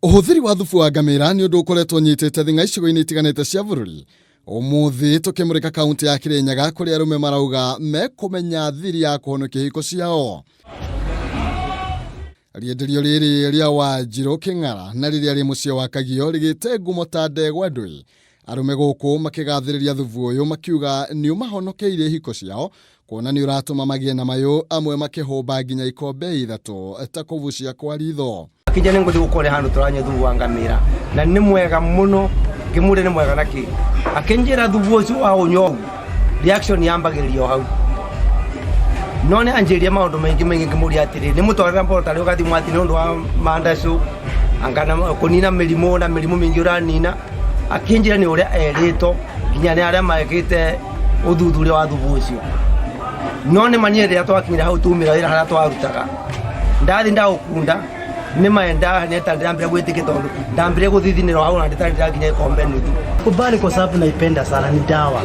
Ũhũthĩri wa thubu wa ngamĩra nĩ ũndũ ũkoretwo ũnyitĩte thing'a icigo-inĩ itiganĩte cia bũrũri. Ũmũthĩ tũkĩmũrĩka kaunti ya Kĩrĩnyaga kũrĩa arũme marauga mekũmenya thiri ya kũhonokia ihiko ciao. Rĩenderio rĩrĩ rĩa Wanjirũ Kĩng'ara na rĩrĩa rĩ mũciĩ wa Kagio rĩgĩte ngumo ta ndegwa ndũi. Arũme gũkũ makĩgathĩrĩria thubu ũyũ makiuga nĩ ũmahonokeire ihiko ciao kuona nĩ ũratũma magĩe na mayũ, amwe makĩhũmba nginya ikombe ithatũ ta kũbucia kwa ritho. Akĩnjia nĩ ngũthiĩ gũkore handũ tũranyua thubu wa ngamĩra na nĩ mwega mũno, ngĩmũria nĩ mwega na kĩ, akĩnjĩra thubu ũcio wa ũnyua ũguo reaction yambagĩrĩria o hau. No nĩ anjĩrire maũndũ maingĩ maingĩ ngĩmũria atĩrĩ, nĩ mũtwarĩra mbotarĩ ũgathimwo atĩ nĩ ũndũ wa mandacũ anga na kũnina mĩrimũ na mĩrimũ mĩingĩ ũranina, akĩnjĩra nĩ ũrĩa erĩtwo nginya nĩ arĩa mekĩte ũthuthuria wa thubu ũcio. No nĩ ma niĩ rĩrĩa twakinyire hau tumĩra wĩra harĩa twarutaga, ndathi ndaũkunda nĩ ma neta ndĩrambĩrĩria gwĩtĩkia tondũ ndambĩrĩria gũthithinĩra hau na ndĩtarĩ ndĩrakinya gĩkombe nuthu. Kubali kwa sababu naipenda sana, ni dawa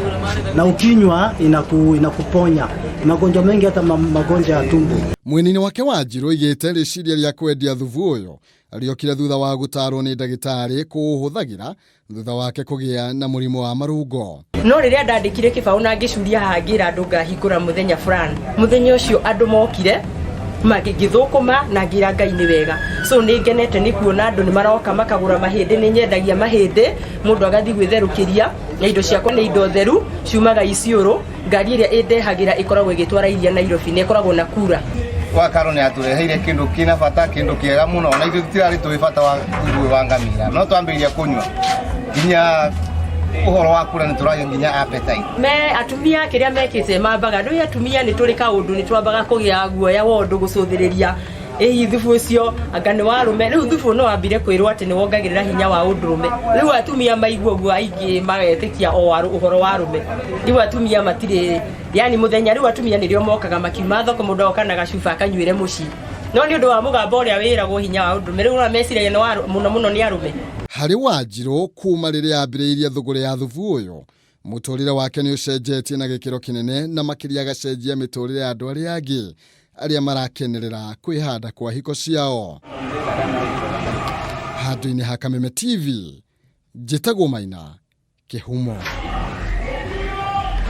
na ukinywa inakuponya magonjwa mengi, hata magonjwa ya tumbo. Mwena-inĩ wake Wanjirũ oigĩte rĩciria rĩa kwendia thubu ũyũ rĩokire thutha wa gũtarwo nĩ ndagĩtarĩ kũũhũthagĩra thutha wake kũgĩa na mũrimũ wa marũngo. No rĩrĩa ndandĩkire kĩbaũ na ngĩcuria haha ngĩra andũ ngahingũra mũthenya fulani, mũthenya ũcio andũ mokire ngĩthũkũma na ngĩra Ngai nĩ wega. So nĩ ngenete nĩ kuona andũ nĩ maroka makagũra mahĩndĩ, nĩ nyendagia mahĩndĩ, mũndũ agathiĩ gwĩtherũkĩria, na indo ciakwa nĩ indo theru ciumaga Isiolo. Ngari ĩrĩa ĩndehagĩra ĩkoragwo ĩgĩtwara iria Nairobi na ĩkoragwo na kura. Wa Karo nĩ atũreheire kĩndũ kĩna bata, kĩndũ kĩega mũno, na ithuĩ tũtirarĩ tũĩ bata wa thubu wa ngamĩra, no twambĩrĩria kũnyua nginya ũhoro wa kũrĩa nĩ tũragĩa nginya appetite. Me atumia kĩrĩa mekĩte mambaga, ndũĩ atumia nĩ tũrĩ kaũndũ, nĩ twambaga kũgĩa guoya wa ũndũ gũcũthĩrĩria ĩhi thubu ũcio anga nĩ wa arũme. Rĩu thubu no wambire kwĩrwo atĩ nĩ wongagĩrĩra hinya wa ũndũrũme. Rĩu atumia maigua ũguo aingĩ magetĩkia o ũhoro wa arũme. Rĩu atumia matirĩ, yani mũthenya rĩu atumia nĩrĩo mokaga makiuma thoko, mũndũ agoka na gacuba akanyuĩre mũciĩ. No nĩ ũndũ wa mũgambo ũrĩa wĩragwo hinya wa ũndũrũme, rĩu ũrona meciragia nĩ wa mũno mũno nĩ arũme. Harĩ Wanjirũ kuma rĩrĩa ambĩrĩirie thũgũrĩ ya thubu ũyũ, mũtũrĩre wake nĩ ũcenjetie na gĩkĩro kĩnene na makĩria agacenjia mĩtũrĩre ya andũ arĩa angĩ arĩa marakenerera kwĩhanda kwa hiko ciao. Handũ-inĩ ha Kameme TV, njĩtagwo Maina Kĩhumo.